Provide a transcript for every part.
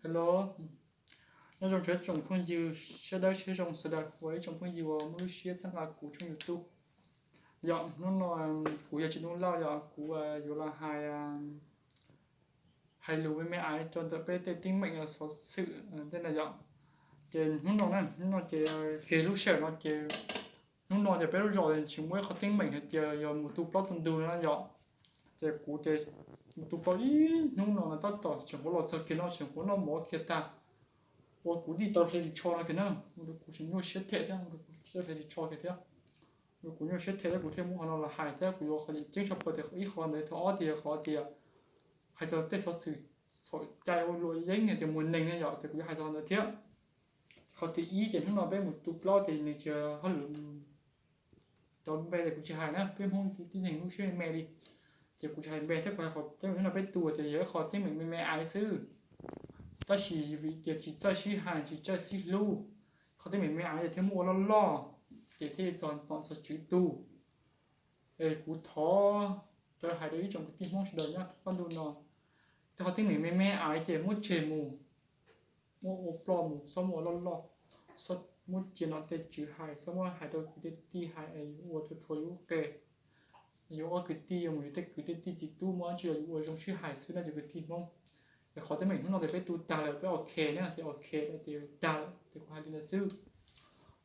Hello, nyob zoo tsoom phooj ywg sawv daws, sawv daws uas ib tsoom phooj ywg uas muaj lub siab txhawb nqa kuv tshooj YouTube. Yog hnub no kuv yog Tsis Nub Lauj, yog kuv yuav los hais hais lus me me ais rau ntawm peb tej teeb meem xov xwm tej na yom. Ces hnub no na, hnub no ces, ces lub sij hawm no ces, hnub no ces peb lub zos tsis muaj ib qho teeb meem hais tias yog mus tu plaub tu ntug no yom. Ces kuv ces mus tu plaub ib hnub no na, tab tom tseem yuav los txog kiag no, tseem yuav noj mov kiag tag, ua kuv tij tau hle ris tsho no kiag na. Ua rau kuv tseem nyuaj siab thiab thiab, ua rau kuv tij tau hle ris tsho kiag thiab. Ua rau kuv nyuaj siab thiab thiab, kuv thiaj muab qhov no los hais thiab kuv yuav qhov yeem ceeb tshaj plaws tias ib qho ntawd, qhov ob tias qhov tias hais txog tej xov xwm txhaum cai ua luam yeeb hais tias muag neeg na yom, ces kuv yuav hais txog ntawd thiab. Qhov thib ib ces hnub no peb mus tu plaub ces nws tsis hauj lwm, cov npe ces kuv tsis hais na, peb Hmoob tib neeg lub siab me me li, ces kuv tsis hais npe thiab. Kuv hais qhov teeb meem hnub no peb tu ces yog ib qho teeb meem me me ais xwb, tab sis vim tias tsis txawj sib hais tsis txawj sib hlub, qhov teeb meem me me ais ces thiaj muaj ua loj loj, ces thiaj txog nom txog tswv tu. Es kuv thov cov hais rau ib tsoom kwv tij Hmoob sawv daws nyob thoob qab ntuj no, tej qhov teeb meem me me ais ces muab tseg mus, muab ua ploj mus, txhob muab ua loj loj, txhob muab cia nom tej tswv hais, txhob muab hais rau kwv tij hais es yuav ua rhuav rhuav yus lub qe. Yuav ob kwv tij yuav mus yuav tej kwv tej tij txiv tub muaj dab tsi los yuav ua zoo sib hais xwb na cov kwv tij Hmoob. Es qhov teeb meem hnub no ces peb tu tag lawm, peb ok na, ces ok lawm ces tag lawm, ces kuv hais li ntawd xwb.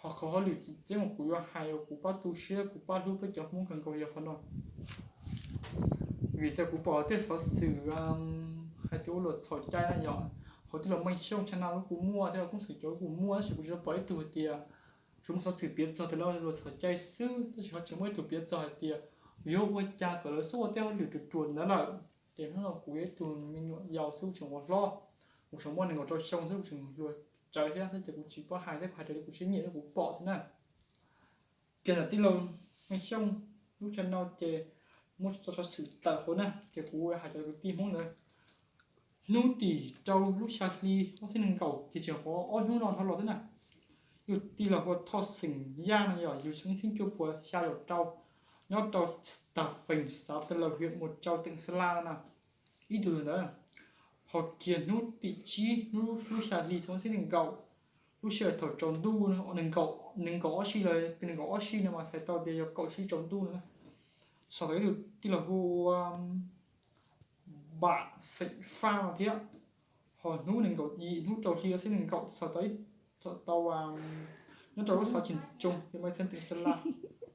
Ho qhov hauj lwm tseem ceeb uas kuv yuav hais uas kuv pab tu siab kuv pab hlub peb cov Hmoob kawg nkaus yog qhov no. Vim tias kuv pom tej xov xwm hais tias ua luam txhaum cai na yom, hauv tij laug Meej Xyooj channel lub kuv muaj, tij laug Koob Xwm cov lub kuv muaj, tab sis kuv tsis tau pom ib tug hais tias, tsuas muaj xov xwm piav txog tias lawv ua luam txhaum cai xwb, tab sis ho tsis muaj ib tug piav txog hais tias yuav ua cas kom lawv xub ua tej hauj lwm ruam ruam ntawd lawm. Ces hnub no kuv yog ib tug me nyuam yaus xwb, kuv tseem ua hlob, kuv tseem muaj nees nkaum rau xyoo xwb, kuv tseem hluas tsawv thiab, thiab ces kuv tsis paub hais thiab, kuv hais raws li kuv siab nyiam thiab kuv pom xwb na. Kiag ntawm tij laug Meej Xyooj lub channel ces muaj txog xov xwm tawm hauv na, ces kuv hais cov kwv tij Hmoob ntawd. Hnub tim rau lub xya hli ob txhiab nees nkaum, ces tseem qhov ob hnub no dhau los xwb na, yus tij laug hu ua Thoj Xeem Yaj no yog yug xyoo ib txhiab cuaj puas xya caum rau, nyob rau Tà Pheng xã Tà Lầu huyện Mộc Châu tỉnh Sơn La no na, ib tug ntawd. Ho kiag hnub tim tsib lub xya hli xyoo ob txhiab nees nkaum, lub sij hawm thaum tsaus ntuj, nees nkaum ob sij los nees nkaum ob sij no mas txhais tau tias yog kaum sij tsaus ntuj no, txog tau ib tug tij laug hu ua Npam Xeem Faj no thiab. Ho hnub nees nkaum yim hnub rau hli ob txhiab nees nkaum txog tau, tau, nyob rau lub xav Tsis Tsoo, yog Maiv Xeeb teem Xeeb Laj,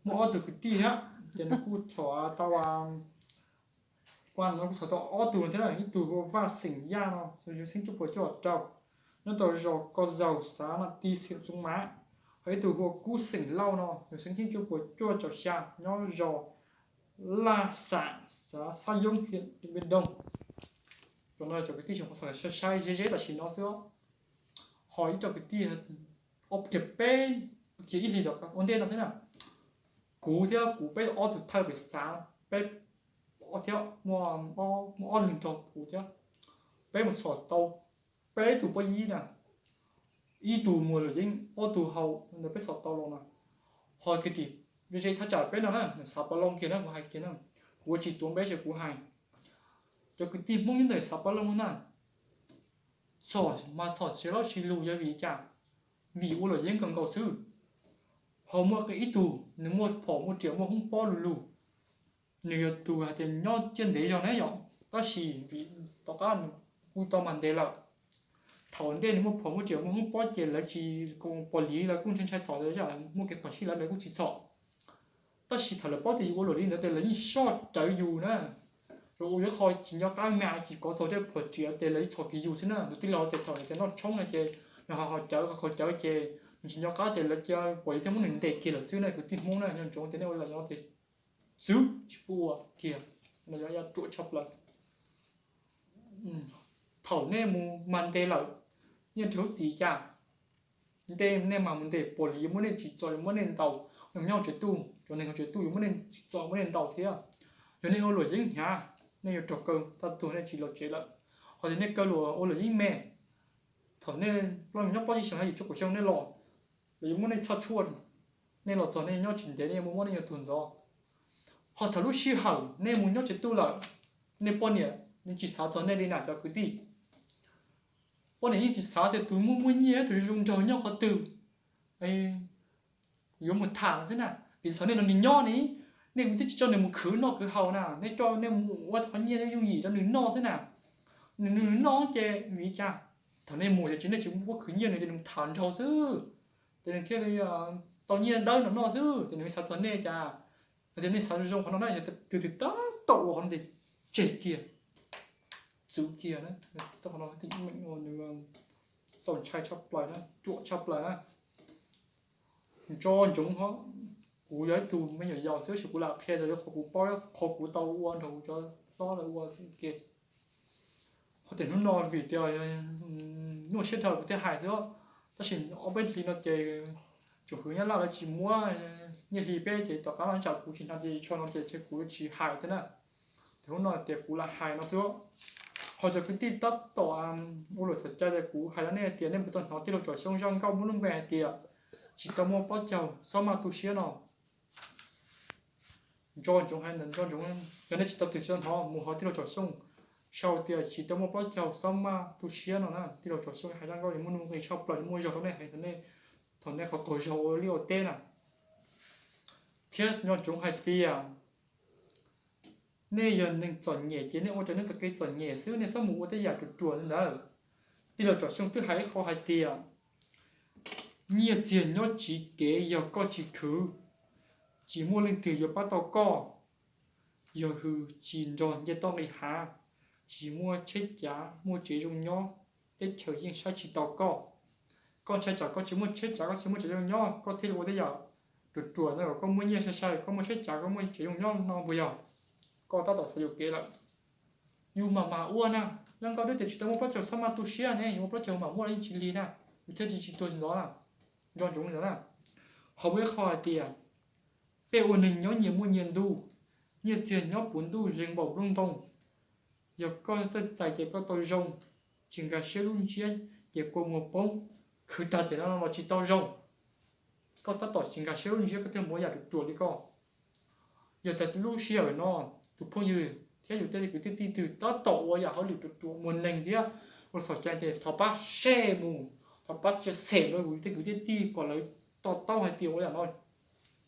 muaj ob tug kwv tij thiab, ces nws kuj txhom tau, kuj txhom tau ob tug thiab, ib tug hu ua Vaj Xeem Yaj no, xyoo ib txhiab cuaj puas cuaj caum rau, nyob rau zos Kos Zaus xav Nam Ti xeem Xoo Mav, ho ib tug hu ua Kub Xeem Lauj no, xyoo ib txhiab cuaj puas cuaj caum xya, nyob zos Laj Xam xav Xab Yoob hiam Npia Doog. Cov no cov kwv tij tseem qhuav txhom sai sai ze ze tam sim no xwb. Ho ib co kwv tij, ob kiag peb, kiag ib hlis tom ua ntej no thiab na, kuv thiab kuv peb ob tug thawj pem xav, peb thiab muaj ob leeg nrog kuv thiab, peb mus txhom tau peb tug poj yib na, ib tug muag luam yeeb, ob tug haus ntawd peb txhom tau los na. Ho kwv tij ze ze thaj tsam peb no na, xav Pov Loo kiag na, kuv hais kiag na, kuv ua tsis tuav npe ces kuv hais. Cov kwv tij Hmoob nyob ntawm xav Pov Loo na, txhom mas txhom tsis loj tsis lus yog vim cas? Vim ua luam yeeb kawg nkaus xwb. Ho muaj ib tug nws muaj phom muaj riam muaj hoob pob lug lug, nws yog tus hais tias nyob ciaj ntev zog ne yom, tab sis vim tom qab nws kuj tau mag ntes lawm. Thaum ntej nws muaj phom muaj riam muaj hoob pob ces lawv tsis, pom li lawv kuj ntshai ntshai txhom, muaj kev phom sij lawv lawv kuj tsis txhom. Tab sis thaum lawv paub tias yus ua luam li ntawd ces lawv yeej soj rawv yus na. Lawv ua yuav qho tsis nco qab me tsis kov txog tej phom riam ces lawv txhom kiag yus xwb na. Tus tij laug tias thaum tias noj tshoob no ces nws ho haus cawv haus cawv ces nws tsis nco qab ces lawv cia pom li thiaj muab nws ntes kiag lawm xwb na. Kwv tij Hmoob na, nco ntsoov tias nej ua lawm yog tias txwv tsis pub ua kiag, no yog ib yam ruam tshaj plaws. Thaum nej mus mag ntes lawm, nej rau hub txim cas? Ntej nej mag mus ntes pom li yuav muab nej tsim txom yuav muab nej ntaus, nej nyob tsev tuj, cov neeg hauv tsev tuj yuav muab nej tsim txom muab nej ntaus thiab. Yog nej ua luam yeeb hnyav, nej yuav raug kaw tag tuag nej tsis los tsev lawm. Ho yog nej kaw luam ua luam yeeb me, thaum nej nyob plaub tsib xyoos yim cuaj kaum xyoo nej los, lawv yuav muab nej txhoj tshuaj, nej los txog nej nyob tsis ntev nej yuav muab nej yuav tuag ntxov. Ho thaum lub sij hawm nej mus nyob tsev tuj lawm, nej poj niam nws tsis xav txog nej li na cov kwv tij. Poj niam yeej tsis xav tias tus muaj muaj nyiaj tus zoo nraug nyob qhov twg yuav mus tham no xwb na. Vim thaum nej nrog nws nyob ne, nej twb tsis coj nws mus khwv noj khwv haus na, nej coj nej mus ua qhov nyiaj nej yooj yim rau nws noj xwb na. Nws noj ces vim li cas? Thaum nej mus ces nej tsis muab khwv nyiaj nws ces nws mus tham nraug xwb, ces nws thiaj li tau nyiaj dawb no noj xwb, ces nws xav txog nej cas? Hais tias nej xav zoo qhov no na, yog tus twg tab tom ua qhov no ces tseg kiag, txwv kiag. Qhov no txaus ntshai tshaj plaws na, ruam tshaj plaws na. Nco ntsoov, kuv yog ib tug me nyuam yaus xwb, kuv lam qhia txog qhov kuv paub, qhov kuv tau ua nrog kuv cov hlob lawv ua xwb. Hos tias hnub no vim tias nyuaj siab dhau kuv thiaj hais xwb, tab sis ob peb hlis no ces tsoom fwv Nyab Laj lawv tsis muab nyiaj hli peb ces tom qab no tsam kuv tsis hnov ces tsam no ces kuv tsis hais thiab na. Ces hnub no tias kuv lam hais no xwb. Ho cov kwv tij tab tom ua luam txhaum cai tias kuv hais rau nej tias nej puas tau hnov tij laug Tsom Xyooj zaj nkauj muaj lub npe hais tias tsis tau muaj plaub caug xob maj tu siab no. Nco ntsoov hais ntawd, nco ntsoov, yog nej tsis tau, twb tsis tau hnov mus hov tij laug Tsom Xyooj sau tias tsis tau muaj plaub caug xob maj tu siab no na. Tij laug Tsom Xyooj hais zaj nkauj muaj nuj nqis tshaj plaws, muaj zog rau nej hais thaum nej qhov qaug zog ua liaj ua teb na. Thiab nco ntsoov hais tias nej yog neeg txom nyem ces nej ua raws nej txoj kev txom nyem xwb, nej txhob mus ua tej yam ruam ruam li ntawd. Tij laug Tsom Xyooj twb hais ib qho hais tias nyiaj txiag nyob tsiv kev, yog koj tsis khwv, tsis muaj leej twg yuav pab tau koj. Yog hws tsis nrog nce toj nqis hav, tsis muaj tsheb cav muaj tsev zoo nyob, teb chaws yeej saib tsis taus koj. Koj ntshai tsam koj tsis muaj tsheb cav, koj tsis muaj tsev zoo nyob, koj thiaj li ua tej yam ruam ruam ntawd kom koj muaj nyiaj sai sai, koj muaj tsheb cav, koj muaj tsev zoo nyob no puas yog? Koj tab tom xav yuam kev lawm. Yus mam mam ua na, zaj nkauj twb tias tsis tau muaj plaub caug xob maj tu siab ne, yus muaj plaub caug mam muaj los yeej tsis lig na, yus thiaj li tsis tuag ntxov na. Nco ntsoov li ntawd na. Ho muaj ib qho hais tias peb ua neeg nyob nyias muaj nyias ntuj, nyiaj txiag nyob puv ntuj zeeg npaum nplooj ntoo. Yog koj txawj txais ces koj tau zoo, tsis nkag siab lub ntsiab ces kua muag poob. Khwv tag tiam no los tsis tau zoo, koj tab tom tsis nkag siab lub ntsiab koj thiaj mus ua yam ruam ruam li koj. Yog tias lub sij hawm no tus phooj ywg thiab yus tej kwv tij tij twg tab tom ua yam hauj lwm ruam ruam muag neeg thiab ua txhaum cai ces thov pab share mus, thov pab share rau yus tej kwv tij tij kom lawv to taub hais tias ua yam no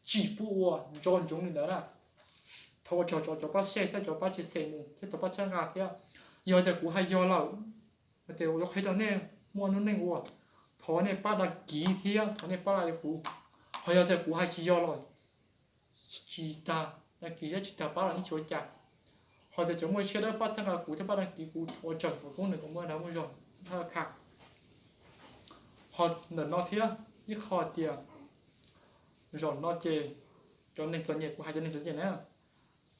tsis pub ua, nco ntsoov li ntawd na. Thov ua tsaug cov pab share thiab cov pab share mus thiab cov pab txhawb nqa thiab. Yog tias kuv hais yog lawm, hais tias yuav qhia rau nej muaj lub neej ua, thov nej pab đăng ký thiab thov nej pab like li kuv. Ho yog tias kuv hais tsis yog los tsis tag đăng ký thiab tsis tag pab los yeej tsis ua cas. Ho tias cov muaj siab dawb pab txhawb nqa kuv thiab pab đăng ký kuv, thov ua tsaug, thov koob nws kom muaj dag muaj zog thaj kha. Ho ntawm no thiab ib qho tias zaum no ces cov neeg txom nyem, kuv hais cov neeg txom nyem na,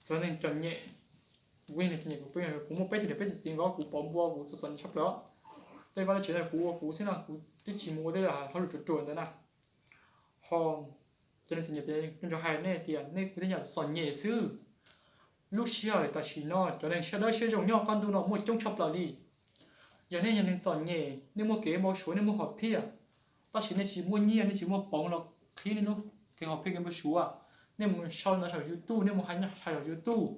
cov neeg txom nyem, kuv yog neeg txom nyem, kuv muaj peb tug niam peb tug txiv nkawd, kuv pov npua, kuv txom txom nyem tshaj plaws. Tej vaj tej tsev no kuv ua kuv xwb no, kuv twb tsis mus ua tej hauj lwm ruam ruam ntawd na. Ho cov neeg txom nyem, nco ntsoov hais nej tias nej kuj tej yam txom nyem xwb. Lub sij hawm tam sim no cov neeg siab dawb siab zoo nyob qab ntuj no muaj coob tshaj plaws li. Yog nej yog neeg txom nyem, nej muaj kev npau suav, nej muaj hom phiaj, tab sis nej tsis muaj nyiaj, nej tsis muaj poov los qhib nej lub kev hom phiaj kev npau suav, nej mus sau ntawv saum YouTube, nej mus hais saum YouTube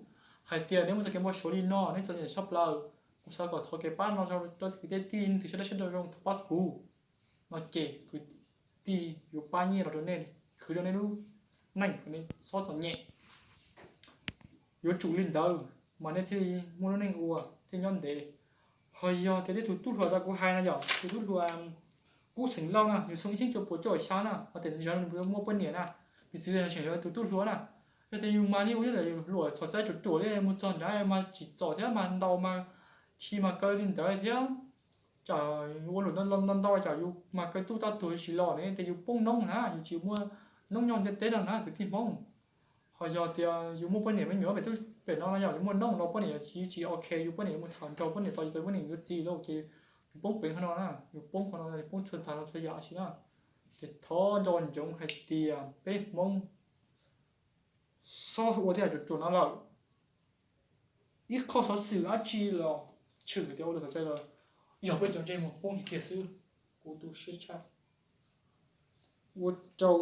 hais tias nej muaj txoj kev npau suav li no, nej txom nyem tshaj plaws, kuv xav kom thov kev pab no rau kwv tij, leej twg siab dawb siab zoo thov pab kuv no ces kwv tij yuav pab nyiaj los rau nej, khwv rau nej lub neej kom nej txhob txom nyem. Yuav tsum li ntawd mas nej thiaj li muaj lub neej ua thiaj nyob ntev. Ho yog tias tej tus tub hluas uas kuv hais no yog tus tub hluas Kub Xeem Lauj na, nws xyoo ib txhiab cuaj puas cuaj caum xya na, ho tias nws muaj poj niam na, piv txwv tseem yog tus tub hluas na. Yog tias yus mas li ua ib yam luam txhov txaib ruam ruam li, mus txog nrad mas tsim txom thiab mas ntaus mas khi mas kaw li ntawd thiab, tsam ua luam ntau ntau tsam yus mas kaw tuj tab tuag tsis los ne, ces yus poob noob na, yus tsis muaj noob nyob ntiaj teb no na kwv tij Hmoob. Ho yog tias yus muaj poj niam me nyuam pem tub pem no no yog yus muaj noob no poj niam tsis ok, yus poj niam yuav mus tham nraug, poj niam tos yus, poj niam yuav txiv lauj, ces yus poob peev qhov no na, yus poob qhov no, yus poob txhua tag no txhua yam si na. Ces thov nco ntsoov hais tias peb Hmoob txhob ua tej yam ruam ruam no lawm. Ib qho xov xwm dab tsi los tshwm tias ua luam txhov txaib los yog peb cov ntsej muag poob tiag tiag xwb. Kuv tu siab tshaj, ua rau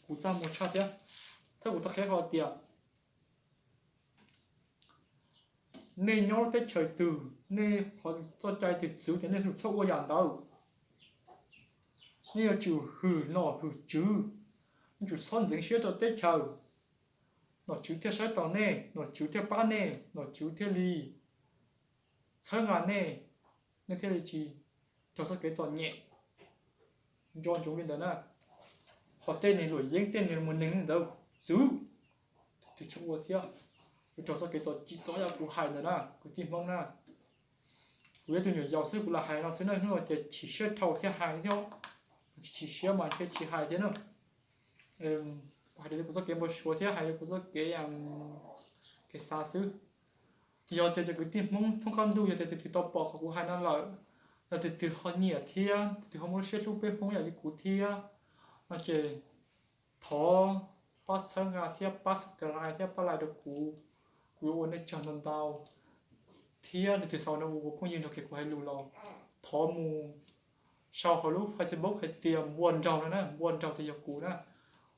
kuv txaj muag tshaj thiab. Thiab kuv tau qhia qhov tias Nej nyob teb chaws twg, nej qhov txoj cai twg txwv ces nej yuav tsum txhob ua yam ntawd. Nej yuav tsum hwm nom hwm tswv, nej tsum txhob ntxeev siab rau teb chaws. Nom tswv thiaj saib taus nej, nom tswv thiaj pab nej, nom tswv thiaj li txhawb nqa nej, nej thiaj li tsis raug txoj kev txom nyem. Nco ntsoov li ntawd na. Ho tej neeg luam yeeb, tej neeg mus neeg ntawd txwv, tus twg tsis ua thiab yuav raug txoj kev txom txom yam kuv hais ntawd na kwv tij Hmoob na. Kuv yog tus nyuam yaus xwb kuv lam hais no xwb na, hnub no tias chim siab dhau thiab hais thiab, tsis chim siab mas ntshe tsis hais thiab na. Kuv hais li kuv txoj kev npau suav thiab hais li kuv txoj kev, kev xav xwb. Yog tias cov kwv tij Hmoob thoob qab ntuj yog tias tus twg tau pom qhov kuv hais no lawm, yog tus twg ho nyiam thiab tus twg ho muaj lub siab hlub peb Hmoob yam li kuv thiab no ces thov pab txhawb nqa thiab pab subscribe thiab pab like rau kuv. Kuv yuav ua nej tsaug ntau ntau. Thiab tus twg xav ua no ua phooj ywg nrog kuv hais lus los thov mus sau hauv lub Facebook hais tias Npua Nraug no na, Npua Nraug tias yog kuv na.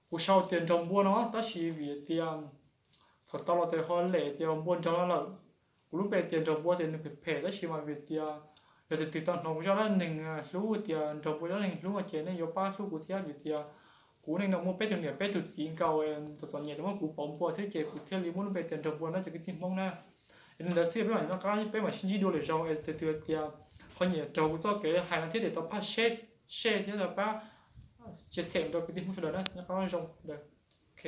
Kuv sau tias Nraug Npua no tab sis vim tias thaum tau los tes ho lem tias Npua Nraug no lawm. Kuv lub npe tias Nraug Npua tias nws phem phem tab sis mas vim tias yog tus twg tau hnov kuv zaj dab neeg hlub tias Nraug Npua zaj dab neeg hlub no ces nej yuav pab hlub kuv thiab vim tias kuv neej no muaj peb tug niam peb tug txiv nkaus txom txom nyem los muab kuv pauv npua xwb ces kuv thiaj li muab lub npe tias Nraug Npua no cov kwv tij Hmoob na. Es li ntawd xwb peb mam nyob qab peb mam sib ntsib dua lwm zaus es tus twg tias ho nyiam raug kuv txoj kev hais no thiab ces tau pab share, share thiab tau pab chia sẻ rau kwv tij Hmoob sawv daws na, nyob qab zoo. Ok.